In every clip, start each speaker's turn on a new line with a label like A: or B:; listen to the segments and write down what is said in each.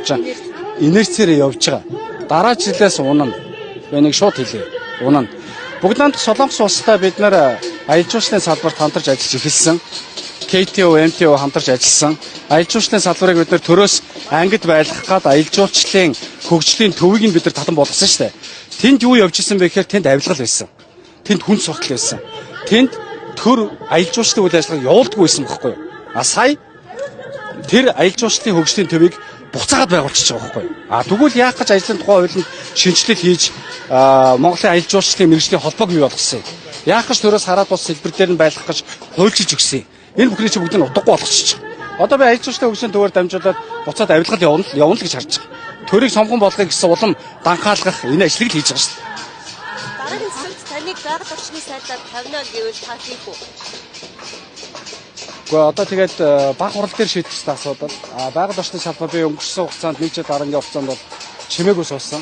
A: Сануужаа инерцээрээ явж байгаа. Дараа жилээс унана. Би нэг шууд хэлье. Унана. Бүгд найрамдах Солонгос улстай бид нэр аялал жуулчлалын салбарт хамтарч ажиллаж эхэлсэн. KTO, MTO хамтарч ажилласан. Аялал жуулчлалын салбарыг бид нэр төрөөс ангид байлгах гад аялал жуулчлалын хөгжлийн төвийг нь бид нар татан болгосон шүү дээ. Тэнд юу явж исэн бэ гэхээр тэнд авилгал байсан. Тэнд хүн суртал байсан. Тэнд төр аялал жуулчлалын үйл ажиллагааг явуулдаггүй байсан байхгүй юу? А сая тэр аялал жуулчлалын хөгжлийн төвийг буцаагаад байгуулчихж байгаа байхгүй юу? А тэгвэл яах гэж ажлын тухай хуулинд шинэчлэл хийж Монголын аялал жуулчлалын мэргэжлийн холбоог бий болгосон юм. Яах гэж төрөөс хараад бус хэлбэр дээр нь байлгах гэж хуульчилж өгсөн юм. Энэ бүхний чинь бүгд нь утгагүй болгочихж байгаа. Одоо би аялал жуулчлалын хөгжлийн төвөөр дамжуулаад буцаад авилгал явна л явна л гэж харж байгаа. Төрийг сомхон болгохыг гэсэн улам данхаалгах энэ ажлыг л хийж байгаа шүү дээ.
B: Дараагийн засагт таныг байгаль орчны сайдаар тавина гэвэл та хийх үү?
A: Гэхдээ одоо тэгээд баг хурал дээр шийдэх хэрэгтэй асуудал. А байгаль орчны салбар би өнгөрсөн хугацаанд нэг жил дарангийн хугацаанд бол чимээгүй суусан.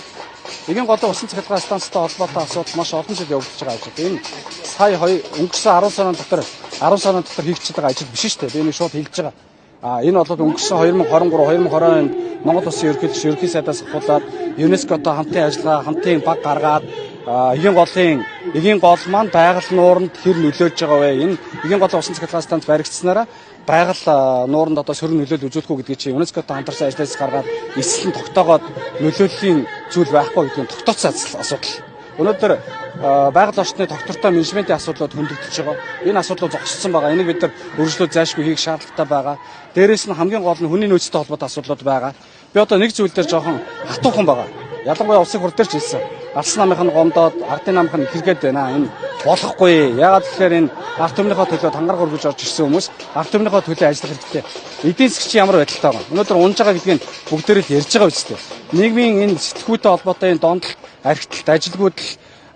A: Эгийн голын усан цахилгаан станцтай холбоотой асуудал маш олон жил явагдаж байгаа ажил. Энэ сая хоёр өнгөрсөн 10 сарын дотор 10 сарын дотор хийгдэж байгаа ажил биш шүү дээ. Би нэг шууд хэлж байгаа. А энэ бол өнгөрсөн 2023 2022 онд Монгол Улсын ерөнхийлөгч ерөнхий сайдаас ахуулаад ЮНЕСКОтой хамтын ажиллагаа, хамтын баг гаргаад эгийн гол маань байгаль нууранд хэр нөлөөлж байгаа вэ? Энэ эгийн голын усан цахилгаан станц баригдсанараа байгаль нууранд одоо сөрөг нөлөөлөл үзүүлэх үү гэдгийг чи ЮНЕСКОтой хамтарсан ажлаас гаргаад эсэлэн тогтоогоод нөлөөллийн зүйл байхгүй гэдгийг тогтооцсон асуудал. Өнөөдөр байгаль орчны тогтвортой менежментийн асуудлууд хөндөгдөж байгаа. Энэ асуудлууд зогссон байгаа. Энийг бид нар өргөжлөө зайлшгүй хийх шаардлагатай байгаа. Дээрээс нь хамгийн гол нь хүний нөөцтэй холбоотой асуудлууд байгаа. Би одоо нэг зүйл дээр жоохон хатуухан байгаа. Ялангуяа улсын хурал дээр ч хэлсэн. Алсан намынх нь гомдоод, ардын намынх нь хэрэгээд байна. Энэ болохгүй. Яагаад гэхээр энэ ард түмнийхөө төлөө тангараг өргөж орж ирсэн хүмүүс ард түмнийхөө төлөө ажиллах хэрэгтэй. Эдийн засаг чи ямар байдалтай байгаа. Өнөөдөр унж байгаа гэдгийг бүгдээрээ л ярьж байгаа үстэй. Нийгмийн энэ сэтгүүтэй холбоотой энэ донтолт, архиталт, ажилгүйдэл,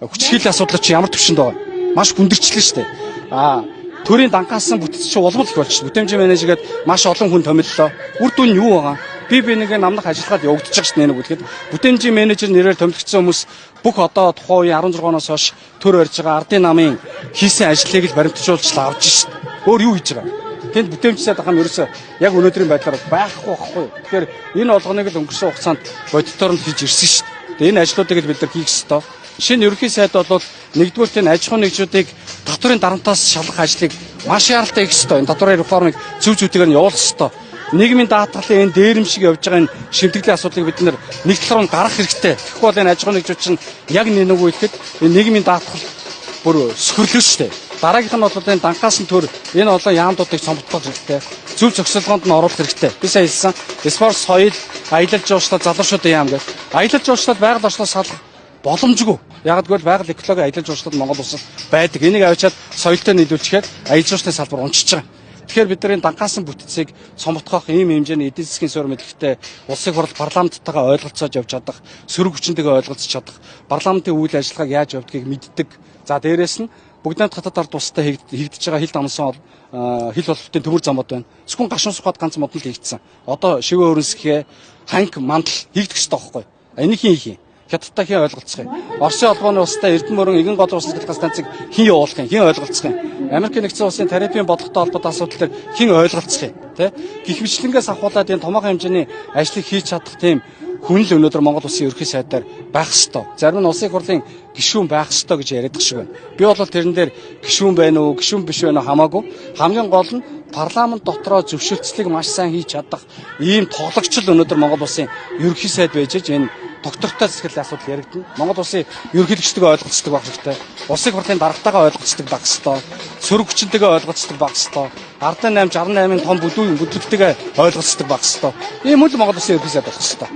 A: хүчирхийллийн асуудал чи ямар түвшинд байгаа. Маш хүндэрчлээ шүү дээ. А төрийн данхаасан бүтэц чи улам л их болчих. Бүтээмжийн менежергээд маш олон хүн томиллоо. Үр дүн нь юу байгаа? Би би нэг намнах ажиллагаад явагдаж байгаа шүү дээ нэг үлэхэд. Бүтээмжийн менежер нэрээр томилогдсон хүмүүс бүх одоо тухайн үеийн 16 оноос хойш төр барьж байгаа ардын намын хийсэн ажлыг л баримтжуулж л авч шít. Өөр юу хийж байгаа? Тэнд бүтээмжсээ дахам ерөөсөө яг өнөөдрийн байдлаар байхгүй байхгүй. Тэгэхээр энэ болгоныг л өнгөрсөн хугацаанд бодитоор нь хийж ирсэн шүү дээ. Энэ ажлуудыг л бид нар хийх ёстой. Шинэ ерөнхий сайд бол нэгдүгээр энэ аж ахуйн нэгжүүдийг татварын дарамтаас шалгах ажлыг маш яаралтай хийх ёстой. Энэ татварын реформыг зөв зөвтэйгээр нь явуулах ёстой. Нийгмийн даатгалын энэ дээрэм шиг явж байгаа энэ шимтгэлийн асуудлыг бид нэг тал руу гаргах хэрэгтэй. Тэгэхгүй бол энэ аж ахуйн нэгжүүд чинь яг нэнэгүй ихэд энэ нийгмийн даатгал бүр сөхөрлөө шүү дээ. Дараагийнх нь бол энэ данхаасан төр энэ олон яамдуудыг цомтгох хэрэгтэй. Зөв зохицолгоонд нь оруулах хэрэгтэй. Би сая хэлсэн спорт, соёл, аялал жуулчлал, залуучуудын яам гэх. Аялал жуулчлал байгаль орчлоос салах боломжгүй. Яг гэвэл байгаль экологи аялал жуулчлал Монгол улсад байдаг. Энийг авчиад соёлтой нийлүүлчихээр аялал жуулчлалын салбар унчиж байгаа. Тэгэхээр бид нар энэ данхаасан бүтцийг цомтгох ийм хэмжээний эдийн засгийн суурь мэдлэгтэй улсын хурал парламенттайгаа ойлголцож явж чадах, сөрөг хүчинтэйгээ ойлголцож чадах, парламентын үйл ажиллагааг яаж явдгийг мэддэг. За дээрэс нь бүгд найрамдах хатад ард улстай хийгдэж байгаа хил дамсан хил боловлтын төмөр замууд байна. Зөвхөн гашуун сухад ганц модон л хийгдсэн. Одоо шивэ өрнсгхээ ханк мандал хийгдэх ёстой байхгүй. Энийг хэн хийх юм? Хятадтай хэн ойлголцох юм? Оросын холбооны улстай Эрдэнэ мөрөн эгэн гол усан цахилгаан станцыг хэн явуулах юм? Хэн ойлголцох юм? Америкийн нэгдсэн улсын тарифын бодлоготой холбоотой асуудал дээр хэн ойлголцох юм? Тэ? Гэх мэтлэнгээс ахуулаад энэ томоохон хэмжээний ажлыг хийж чадах тийм хүн л өнөөдөр Монгол улсын ерөнхий сайдаар байх ёстой. Зарим нь улсын хурлын гишүүн байх ёстой гэж яриад шиг байна. Би бол тэрэн дээр гишүүн байна уу, гишүүн биш байна уу хамаагүй. Хамгийн гол нь парламент дотроо зөвшөлтслийг маш сайн хийж чадах ийм тоглогч л өнөөдөр Монгол улсын ерөнхий сайд байж энэ доктортой засаглалын асуудал яригдана. Монгол улсын ерөнхийлөгчтэйгээ ойлголцдог байх хэрэгтэй. Улсын хурлын даргатайгаа ойлголцдог байх хэрэгтэй. Сөрөг хүчинтэйгээ ойлголцдог байх хэрэгтэй. Ардын 8 68-ын том бүдүүн бүдлэгтэйгээ ойлголцдог байх хэрэгтэй. Ийм үл Монгол улсын ерөнхий сайд болох хэрэгтэй.